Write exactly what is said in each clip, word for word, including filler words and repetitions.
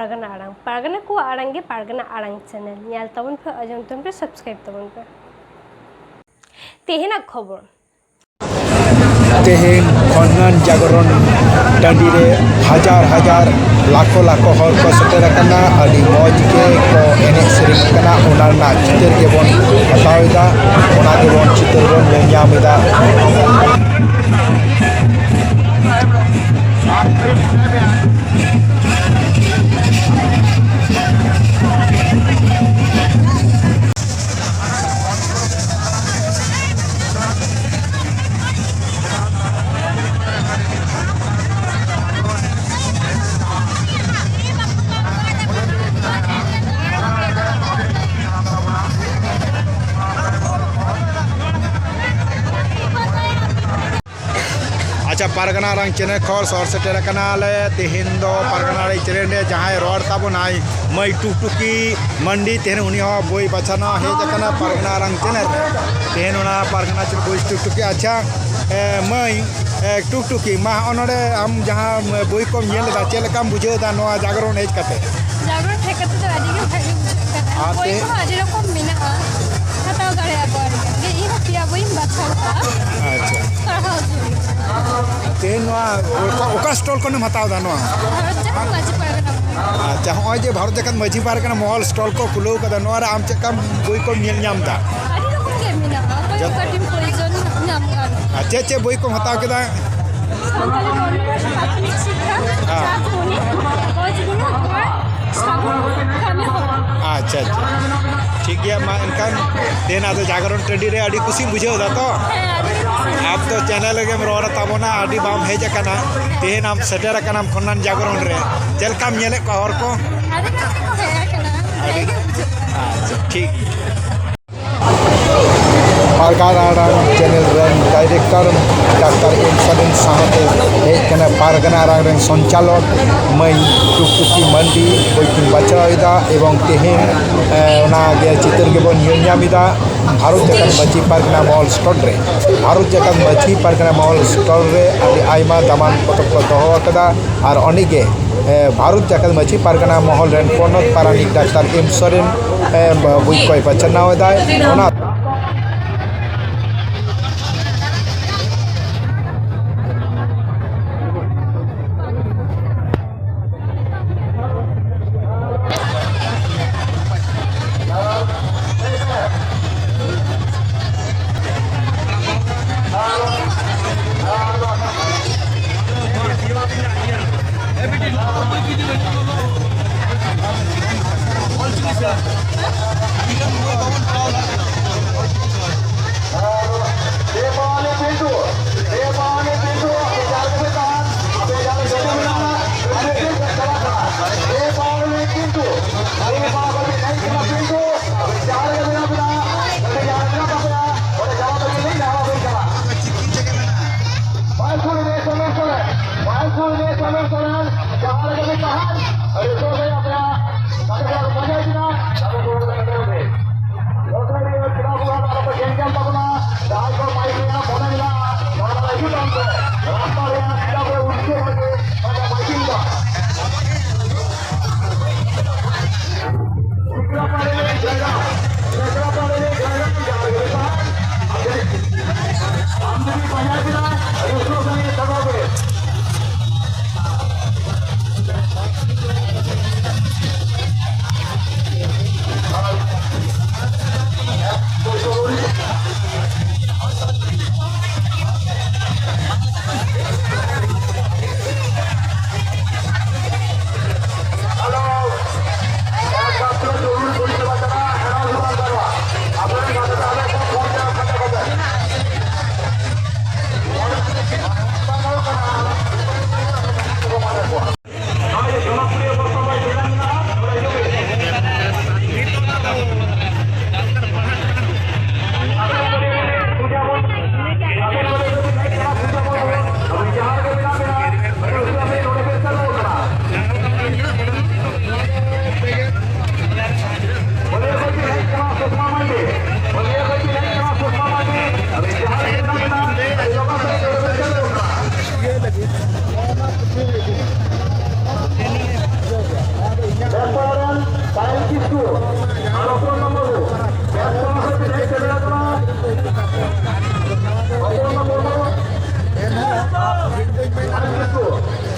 ᱯᱟᱨᱜᱟᱱᱟ ᱟᱲᱟᱝ, ᱯᱟᱨᱜᱟᱱᱟ ᱠᱚᱣᱟᱜ ᱟᱲᱟᱝ ᱜᱮ ᱯᱟᱨᱜᱟᱱᱟ ᱟᱲᱟᱝ ᱪᱮᱱᱮᱞ᱾ ᱧᱮᱞ ᱛᱟᱵᱚᱱ ᱯᱮ, ᱟᱸᱡᱚᱢ ᱛᱟᱵᱚᱱ ᱯᱮ, ᱥᱟᱵᱥᱠᱨᱟᱭᱤᱵ ᱛᱟᱵᱚᱱ ᱯᱮ᱾ ᱛᱮᱦᱮᱧᱟᱜ ᱠᱷᱚᱵᱚᱨ᱾ ᱛᱮᱦᱮᱧ ᱠᱷᱚᱱᱱᱟᱱ ᱡᱟᱜᱽᱨᱚᱱ ᱴᱟᱺᱰᱤ ᱨᱮ ᱦᱟᱡᱟᱨ ᱦᱟᱡᱟᱨ, ᱞᱟᱠᱷᱚ ᱞᱟᱠᱷᱚ ᱦᱚᱲ ᱠᱚ ᱥᱮᱴᱮᱨ ᱟᱠᱟᱱᱟ᱾ ᱟᱹᱰᱤ ᱢᱚᱡᱽ ᱜᱮ ᱠᱚ ᱮᱱᱮᱡ ᱥᱮᱨᱮᱧ ᱠᱟᱱᱟ᱾ ᱚᱱᱟ ᱨᱮᱱᱟᱜ ᱪᱤᱛᱟᱹᱨ ᱜᱮᱵᱚᱱ ᱦᱟᱛᱟᱣ ᱮᱫᱟ, ᱚᱱᱟ ᱜᱮᱵᱚᱱ ᱪᱤᱛᱟᱹᱨ ᱵᱚᱱ ᱧᱮᱞ ᱧᱟᱢ ᱮᱫᱟ᱾ ᱟᱪᱪᱷᱟ, ᱯᱟᱨᱜᱟᱱᱟ ᱟᱲᱟᱝ ᱪᱮᱱᱮᱞ ᱠᱷᱚᱱ ᱥᱚᱦᱚᱨ ᱥᱮᱴᱮᱨ ᱟᱠᱟᱱᱟ ᱞᱮ᱾ ᱛᱮᱦᱮᱧ ᱫᱚ ᱯᱟᱨᱜᱟᱱᱟ ᱟᱲᱟᱝ ᱪᱮᱱᱮᱞ ᱨᱮ ᱡᱟᱦᱟᱸᱭ ᱨᱚᱲ ᱛᱟᱵᱚᱱᱟᱭ, ᱢᱟᱹᱭ ᱴᱩᱠᱴᱩᱠᱤ ᱢᱟᱱᱰᱤ, ᱛᱮᱦᱮᱧ ᱩᱱᱤ ᱦᱚᱸ ᱵᱳᱭ ᱵᱟᱪᱷᱟᱣ ᱦᱮᱡ ᱟᱠᱟᱱᱟ ᱯᱟᱨᱜᱟᱱᱟ ᱟᱲᱟᱝ ᱪᱮᱱᱮᱞ ᱨᱮ᱾ ᱛᱮᱦᱮᱧ ᱚᱱᱟ ᱯᱟᱨᱜᱟᱱᱟ ᱪᱮᱱᱮᱞ ᱵᱳᱭ ᱴᱩᱠᱴᱩᱠᱤ᱾ ᱟᱪᱪᱷᱟ, ᱮ, ᱢᱟᱹᱭ, ᱮ, ᱴᱩᱠᱴᱩᱠᱤ, ᱢᱟ ᱦᱚᱸᱜᱼᱚ ᱱᱚᱰᱮ ᱟᱢ ᱡᱟᱦᱟᱸ ᱵᱳᱭ ᱠᱚᱢ ᱧᱮᱞ ᱮᱫᱟ, ᱪᱮᱫ ᱞᱮᱠᱟᱢ ᱵᱩᱡᱷᱟᱹᱣ ᱮᱫᱟ ᱱᱚᱣᱟ ᱡᱟᱜᱽᱨᱚᱱ ᱦᱮᱡ ᱠᱟᱛᱮ? ᱡᱟᱜᱽᱨᱚᱱ ᱦᱮᱡ ᱠᱟᱛᱮ ᱫᱚ ᱟᱹᱰᱤ ᱜᱮ ᱵᱷᱟᱜᱮ ᱵᱩᱡᱷᱟᱹᱜ ᱠᱟᱱᱟ᱾ ᱟᱨ ᱵᱳᱭ ᱛᱮ- ᱠᱚᱦᱚᱸ ᱟᱹᱰᱤ ᱨᱚᱠᱚᱢ ᱢᱮᱱᱟᱜᱼᱟ, ᱦᱟᱛᱟᱣ ᱫᱟᱲᱮᱭᱟᱜᱼᱟ ᱠᱚ ᱟᱨᱠᱤ᱾ ᱡᱮ ᱤᱧ ᱦᱚᱸ ᱯᱮᱭᱟ ᱵᱳᱭᱤᱧ ᱵᱟᱪᱷᱟᱣ ᱠᱟᱜᱼᱟ᱾ ᱟᱪᱪᱷᱟ᱾ ᱯᱟᱲᱦᱟᱣ ᱦᱚᱪᱚ ᱞᱟᱹᱜᱤᱫ᱾ ᱛᱮᱦᱮᱧ ᱱᱚᱣᱟ ᱚᱠᱟ, ᱚᱠᱟ ᱥᱴᱚᱞ ᱠᱷᱚᱱᱮᱢ ᱦᱟᱛᱟᱣ ᱮᱫᱟ ᱱᱚᱣᱟ? ᱵᱷᱟᱨᱚᱛ ᱡᱟᱠᱟᱛ ᱢᱟᱹᱡᱷᱤ ᱯᱟᱨᱜᱟᱱᱟ᱾ ᱟᱪᱪᱷᱟ, ᱦᱚᱸᱜᱼᱚᱭ ᱡᱮ ᱵᱷᱟᱨᱚᱛ ᱡᱟᱠᱟᱛ ᱢᱟᱹᱡᱷᱤ ᱯᱟᱨᱜᱟᱱᱟ ᱢᱚᱦᱚᱞ ᱥᱴᱚᱞ ᱠᱚ ᱠᱷᱩᱞᱟᱹᱣ ᱠᱟᱫᱟ, ᱱᱚᱣᱟ ᱨᱮ ᱟᱢ ᱪᱮᱫ ᱞᱮᱠᱟᱢ ᱵᱳᱭ ᱠᱚᱢ ᱧᱮᱞ ᱧᱟᱢ ᱮᱫᱟ? ᱟᱹᱰᱤ ᱨᱚᱠᱚᱢ ᱜᱮ ᱢᱮᱱᱟᱜᱼᱟ, ᱚᱠᱚᱭ ᱡᱚᱛ- ᱚᱠᱟᱴᱤᱡ ᱯᱨᱚᱭᱳᱡᱚᱱ ᱧᱟᱢ ᱜᱟᱱᱚᱜᱼᱟ᱾ ᱟᱨ ᱪᱮᱫ ᱪᱮᱫ ᱵᱳᱭ ᱠᱚᱢ ᱦᱟᱛᱟᱣ ᱠᱮᱫᱟ? ᱥᱟᱱᱛᱟᱲᱤ ᱨᱚᱲ ᱨᱮᱱᱟᱜ ᱯᱨᱟᱛᱷᱚᱢᱤᱠ ᱥᱤᱠᱠᱷᱟ, ᱦᱮᱸ᱾ ᱪᱟᱨ ᱠᱚᱱᱤ, ᱚᱞ ᱪᱤᱠᱤ ᱨᱮᱱᱟᱜ ᱠᱚᱨᱟᱣ, ᱥᱟᱵᱚᱱ, ᱠᱟᱹᱢᱤ ᱦᱚᱨᱟ᱾ ᱟᱪᱪᱷᱟ, ᱟᱪᱪᱷᱟ, ᱴᱷᱤᱠ ᱜᱮᱭᱟ᱾ ᱢᱟ ᱮᱱᱠᱷᱟᱱ ᱛᱮᱦᱮᱧ ᱟᱫᱚ ᱡᱟᱜᱽᱨᱚᱱ ᱴᱟᱺᱰᱤ ᱨᱮ ᱟᱹᱰᱤ ᱠᱩᱥᱤᱢ ᱵᱩᱡᱷᱟᱹᱣ ᱮᱫᱟ ᱛᱚ? ᱦᱮᱸ, ᱟᱹᱰᱤ ᱠᱩᱥᱤ᱾ ᱟᱢ ᱫᱚ ᱪᱮᱱᱮᱞ ᱨᱮᱜᱮᱢ ᱨᱚᱲ ᱛᱟᱵᱚᱱᱟ, ᱟᱹᱰᱤ ᱵᱟᱢ ᱦᱮᱡ ᱟᱠᱟᱱᱟ, ᱛᱮᱦᱮᱧ ᱟᱢ ᱥᱮᱴᱮᱨ ᱟᱠᱟᱱᱟᱢ ᱠᱷᱚᱱᱱᱟᱱ ᱡᱟᱜᱽᱨᱚᱱ ᱨᱮ, ᱪᱮᱫ ᱞᱮᱠᱟᱢ ᱧᱮᱞᱮᱫ ᱠᱚᱣᱟ ᱦᱚᱲ ᱠᱚ? ᱟᱹᱰᱤ ᱜᱟᱱ ᱜᱮᱠᱚ ᱦᱮᱡ ᱟᱠᱟᱱᱟ, ᱟᱹᱰᱤ ᱵᱷᱟᱜᱮ ᱜᱮ ᱵᱩᱡᱷᱟᱹᱜ ᱠᱟᱱᱟ᱾ ᱟᱪᱪᱷᱟ, ᱴᱷᱤᱠ ᱜᱮᱭᱟ᱾ ᱯᱟᱨᱜᱟᱱᱟ ᱟᱲᱟᱝ ᱪᱮᱱᱮᱞ ᱨᱮᱱ ᱰᱟᱭᱨᱮᱠᱴᱚᱨ ᱰᱟᱠᱛᱟᱨ ᱮᱢ ᱥᱟᱹᱫᱷᱤᱱ ᱥᱟᱶᱛᱮ ᱦᱮᱡ ᱠᱟᱱᱟ ᱯᱟᱨᱜᱟᱱᱟ ᱟᱲᱟᱝ ᱨᱮᱱ ᱥᱚᱧᱪᱟᱞᱚᱠ ᱢᱟᱹᱭ ᱴᱩᱠᱴᱩᱠᱤ ᱢᱟᱱᱰᱤ ᱵᱳᱭ ᱠᱤᱱ ᱵᱟᱪᱷᱟᱣ ᱮᱫᱟ, ᱮᱵᱚᱝ ᱛᱮᱦᱮᱧ, ᱮ, ᱚᱱᱟ ᱜᱮ ᱪᱤᱛᱟᱹᱨ ᱜᱮᱵᱚᱱ ᱧᱮᱞ ᱧᱟᱢ ᱮᱫᱟ᱾ ᱵᱷᱟᱨᱚᱛ ᱡᱟᱠᱟᱛ ᱢᱟᱹᱡᱷᱤ ᱯᱟᱨᱜᱟᱱᱟ ᱢᱚᱦᱚᱞ ᱥᱴᱚᱞ ᱨᱮ, ᱵᱷᱟᱨᱚᱛ ᱡᱟᱠᱟᱛ ᱢᱟᱹᱡᱷᱤ ᱯᱟᱨᱜᱟᱱᱟ ᱢᱚᱦᱚᱞ ᱥᱴᱚᱞ ᱨᱮ ᱟᱹᱰᱤ ᱟᱭᱢᱟ ᱫᱟᱢᱟᱱ ᱯᱚᱛᱚᱵ ᱠᱚ ᱫᱚᱦᱚ ᱟᱠᱟᱫᱟ᱾ ᱟᱨ ᱚᱸᱰᱮ ᱜᱮ ᱵᱷᱟᱨᱚᱛ ᱡᱟᱠᱟᱛ ᱢᱟᱹᱡᱷᱤ ᱯᱟᱨᱜᱟᱱᱟ ᱢᱚᱦᱚᱞ ᱨᱮᱱ ᱯᱚᱱᱚᱛ ᱯᱟᱨᱟᱱᱤᱠ ᱰᱟᱠᱛᱟᱨ ᱮᱢ ᱥᱚᱨᱮᱱ ᱵᱩᱡᱽ ᱠᱚᱭ ᱯᱟᱪᱷᱟᱱᱟᱣ ᱮᱫᱟᱭ᱾ ᱚᱱᱟ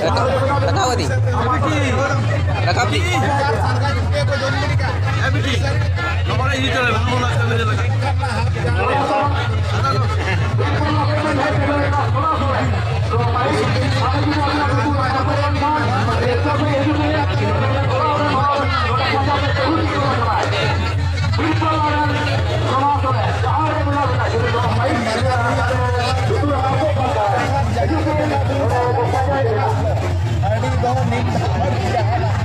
ᱨᱟᱠᱟᱵ ᱠᱟᱹᱫᱤᱧ᱾ ᱨᱟᱠᱟᱵ ᱫᱤᱧ᱾ ᱟᱹᱰᱤ ᱫᱚ ᱱᱤᱢ ᱫᱟᱜ ᱢᱟᱹᱰᱤ ᱡᱟᱦᱟᱱᱟᱜ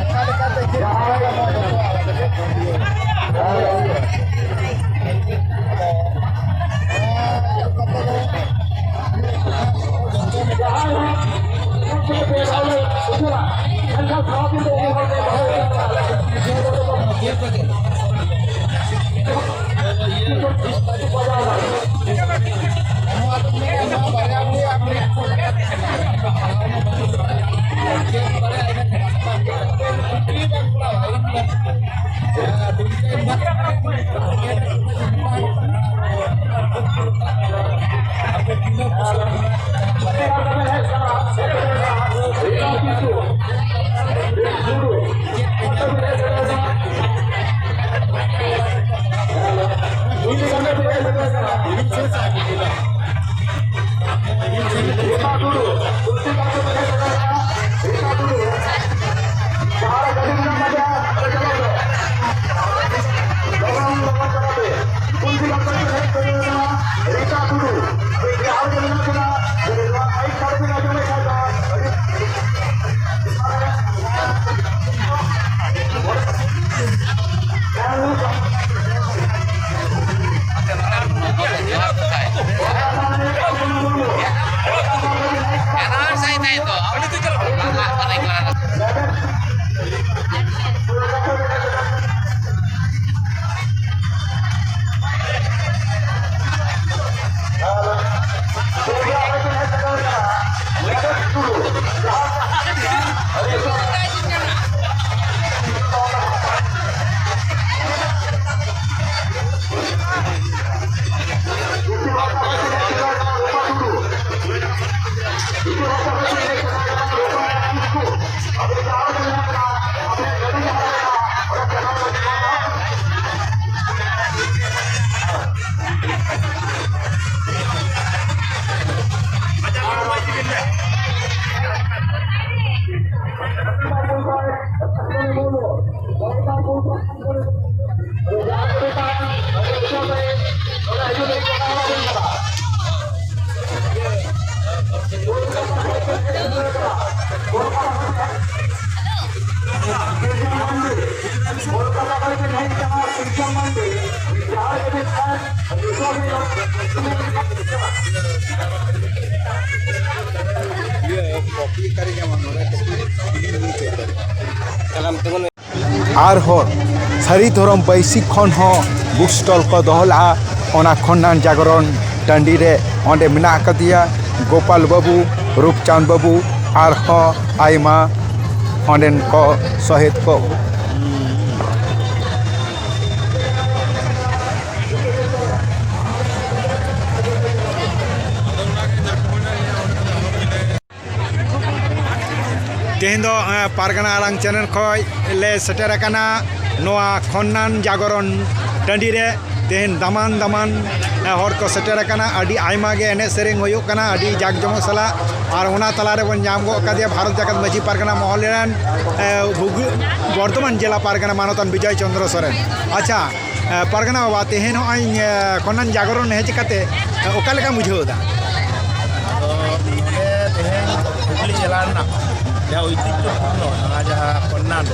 ᱚᱠᱟ ᱞᱮᱠᱟᱛᱮ ᱪᱮᱫ ᱪᱤᱠᱟᱹᱜᱼᱟ, ᱱᱚᱣᱟ ᱡᱚᱛᱚᱣᱟᱜ ᱟᱞᱮ ᱴᱷᱮᱱ ᱜᱮ ᱦᱩᱭᱩᱜᱼᱟ᱾ ᱟᱨᱦᱚᱸ ᱥᱟᱹᱨᱤ ᱫᱷᱚᱨᱚᱢ ᱵᱟᱹᱭᱥᱤ ᱠᱷᱚᱱ ᱦᱚᱸ book stall ᱠᱚ ᱫᱚᱦᱚ ᱞᱮᱫᱼᱟ᱾ ᱚᱱᱟ ᱠᱷᱚᱱᱱᱟᱱ ᱡᱟᱜᱽᱨᱚᱱ ᱴᱟᱺᱰᱤ ᱨᱮ ᱚᱸᱰᱮ ᱢᱮᱱᱟᱜ ᱟᱠᱟᱫᱮᱭᱟ ᱜᱳᱯᱟᱞ ᱵᱟᱹᱵᱩ, ᱨᱩᱯᱪᱟᱸᱫᱽ ᱵᱟᱹᱵᱩ, ᱟᱨᱦᱚᱸ ᱟᱭᱢᱟ ᱚᱸᱰᱮᱱ ᱠᱚ ᱥᱚᱦᱮᱫ ᱠᱚ᱾ ᱛᱮᱦᱮᱧ ᱫᱚ, ᱮᱸ, ᱯᱟᱨᱜᱟᱱᱟ ᱟᱲᱟᱝ channel ᱠᱷᱚᱱ ᱞᱮ ᱥᱮᱴᱮᱨ ᱟᱠᱟᱱᱟ ᱱᱚᱣᱟ ᱠᱷᱚᱱᱱᱟᱱ ᱡᱟᱜᱚᱨᱚᱱ ᱴᱟᱺᱰᱤ ᱨᱮ᱾ ᱛᱮᱦᱮᱧ ᱫᱟᱢᱟᱱ ᱫᱟᱢᱟᱱ, ᱮᱸ, ᱦᱚᱲ ᱠᱚ ᱥᱮᱴᱮᱨ ᱟᱠᱟᱱᱟ᱾ ᱟᱹᱰᱤ ᱟᱭᱢᱟ ᱜᱮ ᱮᱱᱮᱡ ᱥᱮᱨᱮᱧ ᱦᱩᱭᱩᱜ ᱠᱟᱱᱟ, ᱟᱹᱰᱤ ᱡᱟᱠ ᱡᱚᱢᱚᱠ ᱥᱟᱞᱟᱜ᱾ ᱟᱨ ᱚᱱᱟ ᱛᱟᱞᱟ ᱨᱮᱵᱚᱱ ᱧᱟᱢ ᱜᱚᱫ ᱠᱟᱫᱮᱭᱟ ᱵᱷᱟᱨᱚᱛ ᱡᱟᱠᱟᱛ ᱢᱟᱹᱡᱷᱤ ᱯᱟᱨᱜᱟᱱᱟ ᱢᱚᱦᱚᱞ ᱨᱮᱱ, ᱮᱸ, ᱵᱷᱩᱜ-, ᱵᱚᱨᱫᱷᱚᱢᱟᱱ ᱡᱮᱞᱟ ᱯᱟᱨᱜᱟᱱᱟ ᱢᱟᱱᱚᱛᱟᱱ ᱵᱤᱡᱚᱭ ᱪᱚᱸᱫᱽᱨᱚ ᱥᱚᱨᱮᱱ᱾ ᱟᱪᱪᱷᱟ, ᱮ, ᱯᱟᱨᱜᱟᱱᱟ ᱵᱟᱵᱟ, ᱛᱮᱦᱮᱧ ᱱᱚᱜᱼᱚᱭ, ᱮ, ᱠᱷᱚᱱᱱᱟᱱ ᱡᱟᱜᱚᱨᱚᱱ ᱦᱮᱡ ᱠᱟᱛᱮ, ᱮ, ᱚᱠᱟ ᱞᱮᱠᱟᱢ ᱵᱩᱡᱷᱟᱹᱣ ᱮᱫᱟ? ᱟᱫᱚ ᱱᱚᱰᱮ ᱛᱮᱦᱮᱧ ᱦᱩᱜᱽᱞᱤ ᱡᱮᱞᱟ ᱨᱮᱱᱟᱜ ᱡᱟᱦᱟᱸ ᱳᱭᱛᱤᱦᱡᱚᱯᱩᱨᱱᱚ, ᱱᱚᱣᱟ ᱡᱟᱦᱟᱸ ᱠᱷᱚᱱᱱᱟᱱ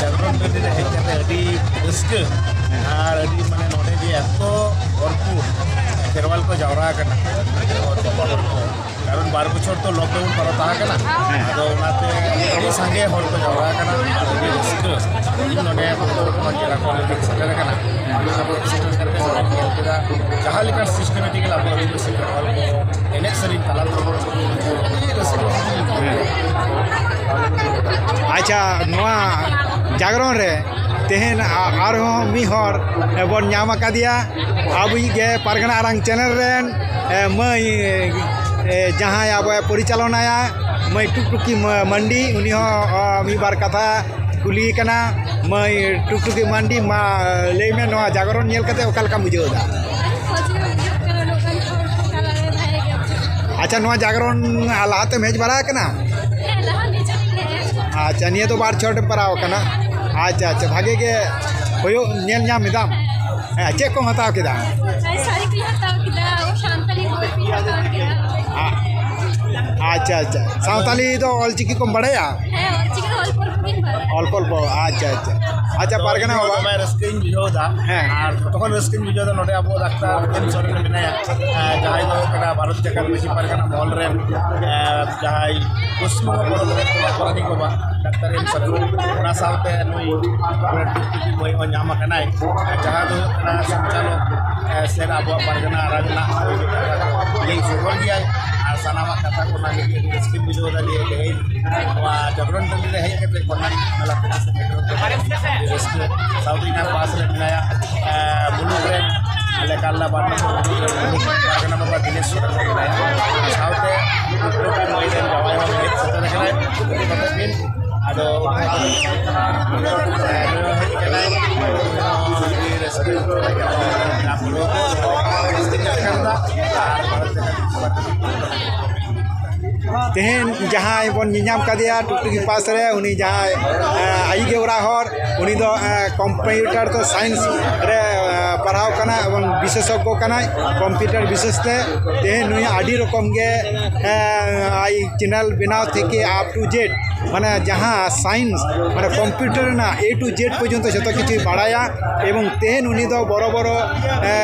ᱡᱟᱜᱚᱨᱚᱱ ᱴᱟᱺᱰᱤ ᱨᱮ ᱦᱮᱡ ᱠᱟᱛᱮ ᱟᱹᱰᱤ ᱨᱟᱹᱥᱠᱟᱹ ᱟᱨ ᱟᱹᱰᱤ, ᱢᱟᱱᱮ, ᱱᱚᱰᱮ ᱡᱮ ᱮᱛᱚ ᱵᱷᱚᱨᱯᱩᱨ ᱠᱷᱮᱨᱣᱟᱞ ᱠᱚ ᱡᱟᱣᱨᱟ ᱟᱠᱟᱱᱟ, ᱠᱟᱨᱚᱱ ᱵᱟᱨ ᱵᱚᱪᱷᱚᱨ ᱛᱚ lockdown ᱠᱚᱨᱮ ᱛᱟᱦᱮᱸ ᱠᱟᱱᱟ᱾ ᱦᱮᱸ᱾ ᱟᱫᱚ ᱚᱱᱟᱛᱮ ᱟᱹᱰᱤ ᱥᱟᱸᱜᱮ ᱦᱚᱲ ᱠᱚ ᱡᱟᱣᱨᱟ ᱟᱠᱟᱱᱟ, ᱟᱹᱰᱤ ᱨᱟᱹᱥᱠᱟᱹ᱾ ᱤᱧ ᱱᱚᱰᱮ ᱵᱚᱨᱫᱷᱚᱢᱟᱱ ᱡᱮᱞᱟ ᱠᱷᱚᱱ ᱤᱧ ᱥᱮᱴᱮᱨ ᱟᱠᱟᱱᱟ᱾ ᱟᱫᱚ ᱥᱮᱴᱮᱨ ᱠᱟᱛᱮ ᱱᱚᱰᱮ ᱧᱮᱞ ᱠᱮᱫᱟ, ᱡᱟᱦᱟᱸ ᱞᱮᱠᱟᱱ systematically ᱟᱵᱚ ᱟᱹᱫᱤᱵᱟᱹᱥᱤ ᱠᱚ ᱮᱱᱮᱡ ᱥᱮᱨᱮᱧ ᱛᱟᱞᱟ ᱛᱮ ᱟᱹᱰᱤ ᱨᱟᱹᱥᱠᱟᱹ᱾ ᱦᱮᱸ᱾ ᱟᱪᱪᱷᱟ, ᱱᱚᱣᱟ ᱡᱟᱜᱽᱨᱚᱱ ᱨᱮ ᱛᱮᱦᱮᱧ ᱟ-, ᱟᱨᱦᱚᱸ ᱢᱤᱫ ᱦᱚᱲ ᱵᱚᱱ ᱧᱟᱢ ᱟᱠᱟᱫᱮᱭᱟ, ᱟᱵᱚᱭᱤᱡ ᱜᱮ ᱯᱟᱨᱜᱟᱱᱟ ᱟᱲᱟᱝ channel ᱨᱮᱱ, ᱮ, ᱢᱟᱹᱭ, ᱮ, ᱡᱟᱦᱟᱸᱭ ᱟᱵᱚᱭ ᱯᱚᱨᱤᱪᱟᱞᱚᱱᱟᱭᱟ, ᱢᱟᱹᱭ ᱴᱩᱠᱴᱩᱠᱤ ᱢᱟ-, ᱢᱟᱱᱰᱤ, ᱩᱱᱤ ᱦᱚᱸ, ᱚ, ᱢᱤᱫ ᱵᱟᱨ ᱠᱟᱛᱷᱟ ᱠᱩᱞᱤᱭᱮ ᱠᱟᱱᱟ᱾ ᱢᱟᱹᱭ ᱴᱩᱠᱴᱩᱠᱤ ᱢᱟᱱᱰᱤ, ᱢᱟ ᱞᱟᱹᱭ ᱢᱮ, ᱱᱚᱣᱟ ᱡᱟᱜᱚᱨᱚᱱ ᱧᱮᱞ ᱠᱟᱛᱮ ᱚᱠᱟ ᱞᱮᱠᱟᱢ ᱵᱩᱡᱷᱟᱹᱣ ᱮᱫᱟ? ᱟᱹᱰᱤ ᱢᱚᱡᱽ ᱜᱮ ᱵᱩᱡᱷᱟᱹᱜ ᱠᱟᱱᱟ, ᱱᱚᱝᱠᱟᱱ ᱦᱚᱲ ᱠᱚ ᱛᱟᱞᱟ ᱨᱮ ᱛᱟᱦᱮᱸ ᱜᱮ ᱵᱩᱡᱷᱟᱹᱜ ᱠᱟᱱᱟ᱾ ᱟᱪᱪᱷᱟ, ᱱᱚᱣᱟ ᱡᱟᱜᱚᱨᱚᱱ ᱞᱟᱦᱟᱛᱮᱢ ᱦᱮᱡ ᱵᱟᱲᱟ ᱟᱠᱟᱱᱟ? ᱦᱮᱸ, ᱞᱟᱦᱟ ᱦᱮᱡ ᱦᱩᱭ ᱠᱟᱱᱟ᱾ ᱟᱪᱪᱷᱟ, ᱱᱤᱭᱟᱹ ᱫᱚ ᱵᱟᱨ ᱪᱷᱚᱴ ᱮᱢ ᱯᱟᱨᱟᱣ ᱟᱠᱟᱱᱟ? ᱟᱪᱪᱷᱟ, ᱟᱪᱪᱷᱟ, ᱵᱷᱟᱜᱮ ᱜᱮ ᱦᱩᱭᱩᱜ ᱧᱮᱞ ᱧᱟᱢ ᱮᱫᱟᱢ᱾ ᱦᱮᱸ, ᱪᱮᱫ ᱠᱚᱢ ᱦᱟᱛᱟᱣ ᱠᱮᱫᱟ? ᱟᱨ ᱥᱟᱹᱲᱤ ᱠᱚᱧ ᱦᱟᱛᱟᱣ ᱠᱮᱫᱟ, ᱳ ᱥᱟᱱᱛᱟᱞᱤ ᱵᱳᱭ ᱠᱚᱧ ᱦᱟᱛᱟᱣ ᱠᱮᱫᱟ᱾ ᱟ-, ᱟᱪᱪᱷᱟ, ᱟᱪᱪᱷᱟ, ᱥᱟᱱᱛᱟᱞᱤ ᱫᱚ ᱚᱞᱪᱤᱠᱤ ᱠᱚᱢ ᱵᱟᱲᱟᱭᱟ? ᱦᱮᱸ, ᱚᱞᱪᱤᱠᱤ ᱫᱚ ᱚᱞᱯᱚ ᱚᱞᱯᱚ ᱜᱤᱧ ᱵᱟᱲᱟᱭᱟ᱾ ᱚᱞᱯᱚ ᱚᱞᱯᱚ, ᱟᱪᱪᱷᱟ, ᱟᱪᱪᱷᱟ, ᱟᱪᱪᱷᱟ, ᱯᱟᱨᱜᱟᱱᱟ ᱵᱟᱵᱟ᱾ ᱫᱚᱢᱮ ᱨᱟᱹᱥᱠᱟᱹᱧ ᱵᱩᱡᱷᱟᱹᱣ ᱮᱫᱟ᱾ ᱦᱮᱸ᱾ ᱟᱨ ᱡᱚᱛᱚ ᱠᱷᱚᱱ ᱨᱟᱹᱥᱠᱟᱹᱧ ᱵᱩᱡᱷᱟᱹᱣ ᱮᱫᱟ ᱱᱚᱰᱮ ᱟᱵᱚ ᱰᱟᱠᱛᱟᱨ ᱮᱢ ᱥᱚᱨᱮᱱ ᱢᱮᱱᱟᱭᱟ, ᱮᱸ, ᱡᱟᱦᱟᱸᱭ ᱫᱚ ᱦᱩᱭᱩᱜ ᱠᱟᱱᱟ ᱵᱷᱟᱨᱚᱛ ᱡᱟᱠᱟᱛ ᱢᱟᱹᱡᱷᱤ ᱯᱟᱨᱜᱟᱱᱟ ᱢᱚᱦᱚᱞ ᱨᱮᱱ, ᱮᱸ, ᱡᱟᱦᱟᱸᱭ ᱯᱚᱥᱪᱤᱢ ᱵᱚᱝᱜᱚ ᱯᱚᱱᱚᱛ ᱨᱮᱱ ᱯᱚᱨᱟᱱᱤ ᱠᱚᱵᱟ ᱰᱟᱠᱛᱟᱨ ᱮᱢ ᱥᱚᱨᱮᱱ, ᱚᱱᱟ ᱥᱟᱶᱛᱮ ᱱᱩᱭ ᱢᱟᱹᱭ ᱦᱚᱸ ᱧᱟᱢ ᱟᱠᱟᱱᱟᱭ, ᱡᱟᱦᱟᱸ ᱫᱚ ᱦᱩᱭᱩᱜ ᱠᱟᱱᱟ ᱥᱚᱧᱪᱟᱞᱚᱠ, ᱮᱸ, ᱥᱮ ᱟᱵᱚᱣᱟᱜ ᱯᱟᱨᱜᱟᱱᱟ ᱟᱨᱟᱜ ᱨᱮᱱᱟᱜ ᱞᱟᱹᱭ ᱥᱚᱫᱚᱨ ᱜᱮᱭᱟᱭ᱾ ᱟᱨ ᱥᱟᱱᱟᱢᱟᱜ ᱠᱟᱛᱷᱟ ᱠᱚ ᱚᱱᱟ ᱞᱟᱹᱜᱤᱫ ᱟᱹᱰᱤ ᱨᱟᱹᱥᱠᱟᱹᱧ ᱵᱩᱡᱷᱟᱹᱣ ᱮᱫᱟ ᱡᱮ ᱛᱮᱦᱮᱧ ᱱᱚᱣᱟ ᱡᱟᱜᱽᱨᱚᱱ ᱴᱟᱺᱰᱤ ᱨᱮ ᱦᱮᱡ ᱠᱟᱛᱮ ᱠᱚᱨᱱᱟᱴᱚᱠ ᱢᱮᱞᱟ ᱠᱚ ᱥᱮᱴᱮᱨ ᱠᱟᱛᱮ ᱟᱹᱰᱤ ᱨᱟᱹᱥᱠᱟᱹ᱾ ᱥᱟᱶᱛᱮ ᱤᱧᱟᱹᱜ ᱯᱟᱥ ᱨᱮ ᱢᱮᱱᱟᱭᱟ, ᱮᱸ, ᱢᱩᱞᱩᱠ ᱨᱮᱱ ᱟᱞᱮ ᱠᱟᱞᱞᱟ ᱵᱟᱨ ᱱᱚᱢᱵᱚᱨ ᱯᱟᱨᱜᱟᱱᱟ ᱵᱟᱵᱟ ᱫᱤᱱᱮᱥ ᱥᱚᱨᱮᱱ ᱢᱮᱱᱟᱭᱟ᱾ ᱥᱟᱶᱛᱮ ᱢᱟᱹᱭ ᱨᱮᱱ ᱡᱟᱶᱟᱭ ᱦᱚᱸ ᱦᱮᱡ ᱥᱮᱴᱮᱨ ᱟᱠᱟᱱᱟᱭ᱾ ᱟᱫᱚ ᱟᱹᱰᱤ ᱨᱟᱹᱥᱠᱟᱹ᱾ ᱛᱮᱦᱮᱧ ᱡᱟᱦᱟᱸᱭ ᱵᱚᱱ ᱧᱮᱧᱟᱢ ᱠᱟᱫᱮᱭᱟ ᱴᱩᱠᱴᱩᱠᱤ ᱯᱟᱥ ᱨᱮ, ᱩᱱᱤ ᱡᱟᱦᱟᱸᱭ, ᱮ, ᱟᱭᱤᱡ ᱜᱮ ᱚᱲᱟᱜ ᱦᱚᱲ, ᱩᱱᱤ ᱫᱚ, ᱮ, ᱠᱚᱢᱯᱤᱭᱩᱴᱟᱨ ᱛᱮ ᱥᱟᱭᱮᱱᱥ ᱨᱮ, ᱮ, ᱯᱟᱲᱦᱟᱣ ᱠᱟᱱᱟ ᱮᱵᱚᱝ ᱵᱤᱥᱮᱥᱚᱜᱽᱜᱚ ᱠᱟᱱᱟᱭ ᱠᱚᱢᱯᱤᱭᱩᱴᱟᱨ ᱵᱤᱥᱮᱥ ᱛᱮ᱾ ᱛᱮᱦᱮᱧ ᱱᱩᱭ ᱟᱹᱰᱤ ᱨᱚᱠᱚᱢ ᱜᱮ, ᱮ, ᱟᱭ ᱪᱮᱱᱮᱞ ᱵᱮᱱᱟᱣ ᱛᱷᱮᱠᱮ up to Z, ᱢᱟᱱᱮ ᱡᱟᱦᱟᱸ ᱥᱟᱭᱮᱱᱥ, ᱢᱟᱱᱮ ᱠᱚᱢᱯᱤᱭᱩᱴᱟᱨ ᱨᱮᱱᱟᱜ A to Z ᱯᱚᱨᱡᱚᱱᱛᱚ ᱡᱚᱛᱚ ᱠᱤᱪᱷᱩᱭ ᱵᱟᱲᱟᱭᱟ᱾ ᱮᱵᱚᱝ ᱛᱮᱦᱮᱧ ᱩᱱᱤ ᱫᱚ ᱵᱚᱲᱚ ᱵᱚᱲᱚ, ᱮ,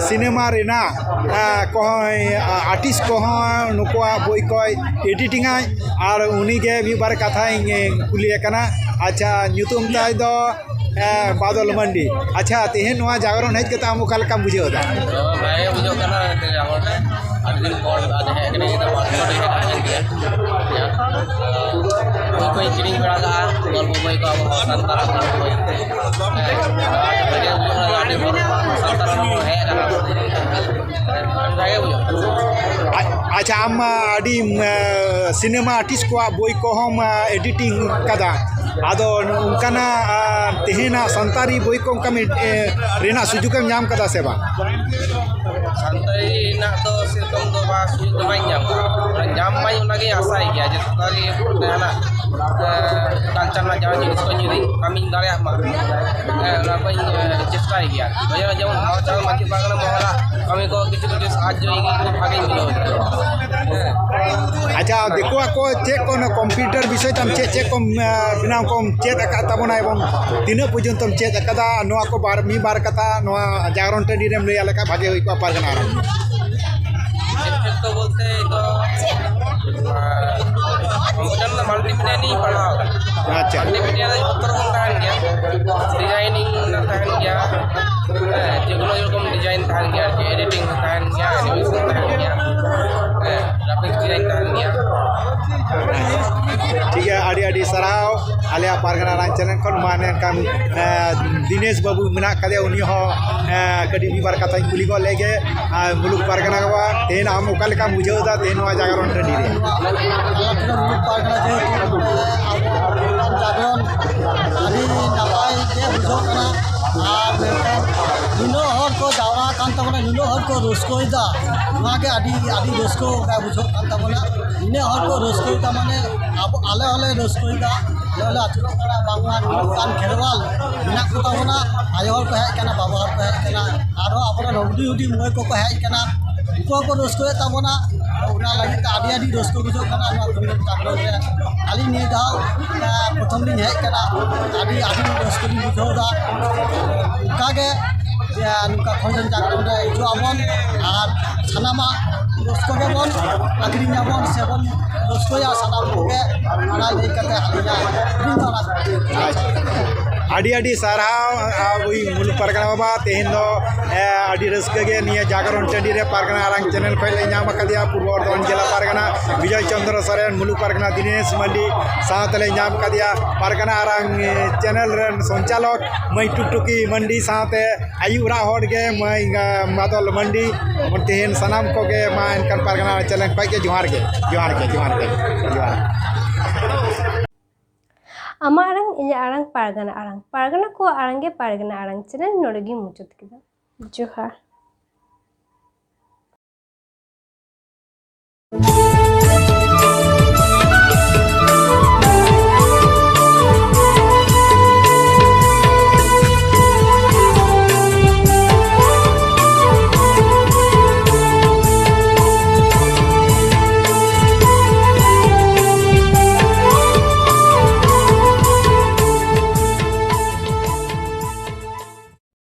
ᱥᱤᱱᱮᱢᱟ ᱨᱮᱱᱟᱜ, ᱮ, ᱠᱚᱦᱚᱸᱭ, ᱟ-, ᱟᱨᱴᱤᱥᱴ ᱠᱚᱦᱚᱸ ᱱᱩᱠᱩᱣᱟᱜ ᱵᱳᱭ ᱠᱚᱭ ᱮᱰᱤᱴᱤᱝ ᱟᱭ᱾ ᱟᱨ ᱩᱱᱤ ᱜᱮ ᱢᱤᱫ ᱵᱟᱨ ᱠᱟᱛᱷᱟᱧ ᱠᱩᱞᱤᱭᱮ ᱠᱟᱱᱟ᱾ ᱟᱪᱪᱷᱟ, ᱧᱩᱛᱩᱢ ᱛᱟᱭ ᱫᱚ, ᱮ, ᱵᱟᱫᱚᱞ ᱢᱟᱱᱰᱤ᱾ ᱟᱪᱪᱷᱟ, ᱛᱮᱦᱮᱧ ᱱᱚᱣᱟ ᱡᱟᱜᱽᱨᱚᱱ ᱦᱮᱡ ᱠᱟᱛᱮ ᱟᱢ ᱚᱠᱟ ᱞᱮᱠᱟᱢ ᱵᱩᱡᱷᱟᱹᱣ ᱮᱫᱟ? ᱛᱚ, ᱵᱷᱟᱜᱮ ᱵᱩᱡᱷᱟᱹᱜ ᱠᱟᱱᱟ, ᱮᱱᱛᱮ ᱡᱟᱜᱽᱨᱚᱱ ᱨᱮ ᱟᱹᱰᱤ ᱫᱤᱱ ᱯᱚᱨ ᱟᱫᱚ ᱦᱮᱡ ᱠᱟᱱᱟ, ᱤᱧ ᱫᱚ ᱵᱟᱨ ᱵᱚᱪᱷᱚᱨ ᱦᱩᱭ ᱠᱟᱱᱟ, ᱦᱮᱡ ᱠᱟᱱᱟ᱾ ᱵᱳᱭ ᱠᱚᱧ ᱠᱤᱨᱤᱧ ᱵᱟᱲᱟ ᱠᱟᱜᱼᱟ, ᱜᱚᱞᱯᱚ ᱵᱳᱭ ᱠᱚ ᱟᱵᱚ ᱥᱟᱱᱛᱟᱲ ᱜᱚᱞᱯᱚ ᱵᱳᱭ᱾ ᱦᱮᱸ, ᱵᱷᱟᱜᱮ ᱵᱩᱡᱷᱟᱹᱜ ᱠᱟᱱᱟ, ᱟᱹᱰᱤ ᱦᱚᱲ ᱥᱟᱱᱛᱟᱲ ᱦᱚᱲ ᱠᱚ ᱦᱮᱡ ᱟᱠᱟᱱᱟ᱾ ᱟᱪᱪᱷᱟ, ᱟᱢ ᱢᱟ ᱟᱹᱰᱤ, ᱮ, ᱥᱤᱱᱮᱢᱟ ᱟᱨᱴᱤᱥᱴ ᱠᱚᱣᱟᱜ ᱵᱳᱭ ᱠᱚᱦᱚᱸᱢ, ᱮ, ᱮᱰᱤᱴᱤᱝ ᱠᱟᱫᱟ᱾ ᱟᱫᱚ ᱚᱱᱠᱟᱱᱟᱜ, ᱟᱨ, ᱛᱮᱦᱮᱧᱟᱜ ᱥᱟᱱᱛᱟᱲᱤ ᱵᱳᱭ ᱠᱚ ᱚᱱᱠᱟ ᱢᱤᱫ, ᱮ, ᱨᱮᱱᱟᱜ ᱥᱩᱡᱳᱜᱽ ᱮᱢ ᱧᱟᱢ ᱠᱟᱫᱟ ᱥᱮ ᱵᱟᱝ? ᱥᱟᱱᱛᱟᱲᱤ ᱨᱮᱱᱟᱜ ᱫᱚ ᱥᱮᱨᱚᱠᱚᱢ ᱫᱚ ᱵᱟᱝ, ᱥᱩᱡᱳᱜᱽ ᱫᱚ ᱵᱟᱹᱧ ᱧᱟᱢ ᱠᱟᱫᱟ᱾ ᱧᱟᱢ ᱢᱟᱧ ᱚᱱᱟᱜᱮ ᱟᱥᱟᱭ ᱜᱮᱭᱟ ᱡᱮ ᱥᱟᱱᱛᱟᱲᱤ ᱡᱟᱦᱟᱱᱟᱜ, ᱮ, ᱠᱟᱞᱪᱟᱨ ᱨᱮᱱᱟᱜ ᱡᱟᱦᱟᱸ ᱡᱤᱱᱤᱥ ᱠᱚ ᱤᱧ ᱠᱟᱹᱢᱤᱧ ᱫᱟᱲᱮᱭᱟᱜ ᱢᱟ, ᱦᱮᱸ, ᱚᱱᱟ ᱠᱚᱧ, ᱮ, ᱪᱮᱥᱴᱟᱭ ᱜᱮᱭᱟ᱾ ᱡᱮᱢᱚᱱ ᱱᱚᱣᱟ ᱪᱟᱞ ᱢᱟᱹᱡᱷᱤ ᱯᱟᱨᱜᱟᱱᱟ ᱢᱚᱦᱚᱞᱟ ᱠᱟᱹᱢᱤ ᱠᱚ ᱠᱤᱪᱷᱩ ᱠᱤᱪᱷᱩ ᱥᱟᱦᱟᱡᱽᱡᱚ ᱤᱧ ᱠᱷᱩᱵ ᱵᱷᱟᱜᱮᱧ ᱵᱩᱡᱷᱟᱹᱣ ᱠᱮᱫᱟ᱾ ᱦᱮᱸ᱾ ᱟᱪᱪᱷᱟ, ᱫᱤᱠᱩᱣᱟᱜ ᱠᱚ ᱪᱮᱫ ᱠᱚ ᱚᱱᱟ ᱠᱚᱢᱯᱤᱭᱩᱴᱟᱨ ᱵᱤᱥᱚᱭ ᱛᱟᱢ ᱪᱮᱫ ᱪᱮᱫ ᱠᱚᱢ, ᱮ, ᱵᱮᱱᱟᱣ ᱠᱚᱢ ᱪᱮᱫ ᱟᱠᱟᱫ ᱛᱟᱵᱚᱱᱟ ᱮᱵᱚᱝ ᱛᱤᱱᱟᱹᱜ ᱯᱚᱨᱡᱚᱱᱛᱚᱢ ᱪᱮᱫ ᱟᱠᱟᱫᱟ? ᱱᱚᱣᱟ ᱠᱚ ᱵᱟᱨ, ᱢᱤᱫ ᱵᱟᱨ ᱠᱟᱛᱷᱟ ᱱᱚᱣᱟ ᱡᱟᱜᱽᱨᱚᱱ ᱴᱟᱺᱰᱤ ᱨᱮᱢ ᱞᱟᱹᱭ ᱟᱞᱮ ᱠᱷᱟᱱ ᱵᱷᱟᱜᱮ ᱦᱩᱭ ᱠᱚᱜᱼᱟ ᱯᱟᱨᱜᱟᱱᱟ ᱨᱮ᱾ ᱪᱮᱫ ᱪᱮᱫ ᱠᱚ ᱵᱚᱞᱛᱮ ᱤᱧ ᱫᱚ, ᱟᱨ, ᱠᱚᱢᱯᱤᱭᱩᱴᱟᱨ ᱫᱚ ᱢᱟᱞᱴᱤᱢᱤᱰᱤᱭᱟ ᱱᱤᱭᱮᱧ ᱯᱟᱲᱦᱟᱣ ᱟᱠᱟᱱᱟ᱾ ᱟᱪᱪᱷᱟ᱾ ᱢᱟᱞᱴᱤᱢᱤᱰᱤᱭᱟ ᱨᱮ ᱡᱚᱛᱚ ᱨᱚᱠᱚᱢ ᱛᱟᱦᱮᱱ ᱜᱮᱭᱟ, ᱰᱤᱡᱟᱭᱱᱤᱝ ᱨᱮᱱᱟᱜ ᱛᱟᱦᱮᱱ ᱜᱮᱭᱟ, ᱦᱮᱸ, ᱡᱮᱠᱳᱱᱳ ᱨᱚᱠᱚᱢ ᱰᱤᱡᱟᱭᱤᱱ ᱛᱟᱦᱮᱱ ᱜᱮᱭᱟ ᱟᱨᱠᱤ, ᱮᱰᱤᱴᱤᱝ ᱛᱟᱦᱮᱱ ᱜᱮᱭᱟ, ᱮᱱᱤᱢᱮᱥᱚᱱ ᱛᱟᱦᱮᱱ ᱜᱮᱭᱟ, ᱦᱮᱸ, ᱜᱨᱟᱯᱷᱤᱠᱥ ᱰᱤᱡᱟᱭᱤᱱ ᱛᱟᱦᱮᱱ ᱜᱮᱭᱟ᱾ ᱴᱷᱤᱠ ᱜᱮᱭᱟ, ᱟᱹᱰᱤ ᱟᱹᱰᱤ ᱥᱟᱨᱦᱟᱣ ᱟᱞᱮᱭᱟᱜ ᱯᱟᱨᱜᱟᱱᱟ ᱨᱟᱡᱽ ᱪᱮᱱᱮᱞ ᱠᱷᱚᱱ᱾ ᱢᱟ ᱮᱱᱠᱷᱟᱱ, ᱮᱸ, ᱫᱤᱱᱮᱥ ᱵᱟᱹᱵᱩ ᱢᱮᱱᱟᱜ ᱟᱠᱟᱫᱮᱭᱟ, ᱩᱱᱤ ᱦᱚᱸ, ᱮᱸ, ᱠᱟᱹᱴᱤᱡ ᱢᱤᱫ ᱵᱟᱨ ᱠᱟᱛᱷᱟᱧ ᱠᱩᱞᱤ ᱜᱚᱫ ᱞᱮᱜᱮ᱾ ᱟᱨ ᱢᱩᱞᱩᱠ ᱯᱟᱨᱜᱟᱱᱟ ᱵᱟᱵᱟ, ᱛᱮᱦᱮᱧ ᱟᱢ ᱚᱠᱟ ᱞᱮᱠᱟᱢ ᱵᱩᱡᱷᱟᱹᱣ ᱮᱫᱟ ᱛᱮᱦᱮᱧ ᱱᱚᱣᱟ ᱡᱟᱜᱽᱨᱚᱱ ᱴᱟᱺᱰᱤ ᱨᱮ? ᱟᱞᱮ ᱴᱷᱮᱱ ᱢᱩᱞᱩᱠ ᱯᱟᱨᱜᱟᱱᱟ ᱡᱮᱦᱮᱛᱩ ᱱᱚᱰᱮ ᱟᱵᱚ ᱡᱟᱜᱽᱨᱚᱱ ᱟᱹᱰᱤ ᱱᱟᱯᱟᱭ ᱜᱮ ᱵᱩᱡᱷᱟᱹᱜ ᱠᱟᱱᱟ᱾ ᱟᱨ ᱢᱮᱱᱠᱷᱟᱱ ᱱᱩᱱᱟᱹᱜ ᱦᱚᱲ ᱠᱚ ᱡᱟᱣᱨᱟ ᱟᱠᱟᱱ ᱛᱟᱵᱚᱱᱟ, ᱱᱩᱱᱟᱹᱜ ᱦᱚᱲ ᱠᱚ ᱨᱟᱹᱥᱠᱟᱹᱭᱮᱫᱟ, ᱱᱚᱣᱟ ᱜᱮ ᱟᱹᱰᱤ, ᱟᱹᱰᱤ ᱨᱟᱹᱥᱠᱟᱹ ᱚᱱᱠᱟ ᱵᱩᱡᱷᱟᱹᱜ ᱠᱟᱱ ᱛᱟᱵᱚᱱᱟ᱾ ᱱᱩᱱᱟᱹᱜ ᱦᱚᱲ ᱠᱚ ᱨᱟᱹᱥᱠᱟᱹᱭᱮᱫᱟ, ᱢᱟᱱᱮ ᱟᱵᱚ, ᱟᱞᱮ ᱦᱚᱸᱞᱮ ᱨᱟᱹᱥᱠᱟᱹᱭᱮᱫᱟ, ᱟᱞᱮ ᱦᱚᱸᱞᱮ ᱟᱹᱪᱩᱨᱚᱜ ᱠᱟᱱᱟ, ᱵᱟᱝᱢᱟ ᱱᱩᱱᱟᱹᱜ ᱜᱟᱱ ᱠᱷᱮᱨᱣᱟᱞ ᱢᱮᱱᱟᱜ ᱠᱚ ᱛᱟᱵᱚᱱᱟ, ᱟᱭᱳ ᱦᱚᱲ ᱠᱚ ᱦᱮᱡ ᱟᱠᱟᱱᱟ, ᱵᱟᱵᱟ ᱦᱚᱲ ᱠᱚ ᱦᱮᱡ ᱟᱠᱟᱱᱟ, ᱟᱨᱦᱚᱸ ᱟᱵᱚᱨᱮᱱ ᱦᱩᱰᱤᱧ ᱦᱩᱰᱤᱧ ᱢᱟᱹᱭ ᱠᱚᱠᱚ ᱦᱮᱡ ᱟᱠᱟᱱᱟ, ᱩᱱᱠᱩ ᱦᱚᱸᱠᱚ ᱨᱟᱹᱥᱠᱟᱹᱭᱮᱫ ᱛᱟᱵᱚᱱᱟ᱾ ᱚᱱᱟ ᱞᱟᱹᱜᱤᱫ ᱛᱮ ᱟᱹᱰᱤ, ᱟᱹᱰᱤ ᱨᱟᱹᱥᱠᱟᱹ ᱵᱩᱡᱷᱟᱹᱜ ᱠᱟᱱᱟ ᱱᱚᱣᱟ ᱠᱷᱚᱸᱫᱽᱨᱚᱸᱫᱽ ᱡᱟᱜᱽᱨᱚᱱ ᱨᱮ᱾ ᱟᱹᱞᱤᱧ ᱱᱤᱭᱟᱹ ᱫᱷᱟᱣ, ᱮ, ᱯᱨᱚᱛᱷᱚᱢ ᱞᱤᱧ ᱦᱮᱡ ᱟᱠᱟᱱᱟ, ᱟᱹᱰᱤ, ᱟᱹᱰᱤ ᱨᱟᱹᱥᱠᱟᱹ ᱞᱤᱧ ᱵᱩᱡᱷᱟᱹᱣ ᱮᱫᱟ᱾ ᱚᱱᱠᱟᱜᱮ, ᱮ, ᱱᱚᱝᱠᱟ ᱠᱷᱚᱸᱫᱽᱨᱚᱸᱫᱽ ᱡᱟᱜᱽᱨᱚᱱ ᱨᱮ ᱦᱤᱡᱩᱜ ᱟᱵᱚᱱ ᱟᱨ ᱥᱟᱱᱟᱢᱟᱜ ᱨᱟᱹᱥᱠᱟᱹ ᱜᱮᱵᱚᱱ ᱟᱹᱠᱷᱨᱤᱧ ᱟᱵᱚᱱ ᱥᱮᱵᱚᱱ ᱨᱟᱹᱥᱠᱟᱹᱭᱟ ᱥᱟᱱᱟᱢ ᱠᱚᱜᱮ᱾ ᱚᱱᱟ ᱞᱟᱹᱭ ᱠᱟᱛᱮ ᱟᱹᱞᱤᱧᱟᱜ ᱦᱩᱰᱤᱧ ᱫᱷᱟᱨᱟ ᱟᱹᱰᱤ ᱟᱹᱰᱤ ᱥᱟᱨᱦᱟᱣ ᱟᱵᱚᱭᱤᱡ ᱢᱩᱞᱩᱠ ᱯᱟᱨᱜᱟᱱᱟ ᱵᱟᱵᱟ᱾ ᱛᱮᱦᱮᱧ ᱫᱚ, ᱮ, ᱟᱹᱰᱤ ᱨᱟᱹᱥᱠᱟᱹ ᱜᱮ ᱱᱤᱭᱟᱹ ᱡᱟᱜᱽᱨᱚᱱ ᱴᱟᱺᱰᱤ ᱨᱮ ᱯᱟᱨᱜᱟᱱᱟ ᱟᱲᱟᱝ ᱪᱮᱱᱮᱞ ᱠᱷᱚᱱ ᱞᱮ ᱧᱟᱢ ᱟᱠᱟᱫᱮᱭᱟ, ᱯᱩᱨᱵᱚ ᱵᱚᱨᱫᱷᱚᱢᱟᱱ ᱡᱮᱞᱟ ᱯᱟᱨᱜᱟᱱᱟ ᱵᱤᱡᱚᱭ ᱪᱚᱱᱫᱨᱚ ᱥᱚᱨᱮᱱ, ᱢᱩᱞᱩᱠ ᱯᱟᱨᱜᱟᱱᱟ ᱫᱤᱱᱮᱥ ᱢᱟᱹᱱᱰᱤ ᱥᱟᱶᱛᱮ ᱞᱮ ᱧᱟᱢ ᱟᱠᱟᱫᱮᱭᱟ, ᱯᱟᱨᱜᱟᱱᱟ ᱟᱲᱟᱝ, ᱮ, ᱪᱮᱱᱮᱞ ᱨᱮᱱ ᱥᱚᱧᱪᱟᱞᱚᱠ ᱢᱟᱹᱭ ᱴᱩᱠᱴᱩᱠᱤ ᱢᱟᱹᱱᱰᱤ ᱥᱟᱶᱛᱮ ᱟᱹᱭᱩᱵ ᱚᱲᱟᱜ ᱦᱚᱲ ᱜᱮ ᱢᱟᱹᱭ, ᱮ, ᱢᱟᱫᱚᱞ ᱢᱟᱹᱱᱰᱤ᱾ ᱛᱮᱦᱮᱧ ᱥᱟᱱᱟᱢ ᱠᱚᱜᱮ ᱢᱟ ᱮᱱᱠᱷᱟᱱ ᱯᱟᱨᱜᱟᱱᱟ ᱪᱮᱱᱮᱞ ᱠᱷᱚᱱ ᱜᱮ ᱡᱚᱦᱟᱨ ᱜᱮ, ᱡᱚᱦᱟᱨ ᱜᱮ, ᱡᱚᱦᱟᱨ ᱜᱮ, ᱡᱚᱦᱟᱨ᱾ ᱟᱢᱟᱜ ᱟᱲᱟᱝ, ᱤᱧᱟᱹᱜ ᱟᱲᱟᱝ, ᱯᱟᱨᱜᱟᱱᱟ ᱟᱲᱟᱝ᱾ ᱯᱟᱨᱜᱟᱱᱟ ᱠᱚᱣᱟᱜ ᱟᱲᱟᱝ ᱜᱮ ᱯᱟᱨᱜᱟᱱᱟ ᱟᱲᱟᱝ ᱪᱮᱱᱮᱞ᱾ ᱱᱚᱰᱮ ᱜᱤᱧ ᱢᱩᱪᱟᱹᱫ ᱠᱮᱫᱟ᱾ ᱡᱚᱦᱟᱨ᱾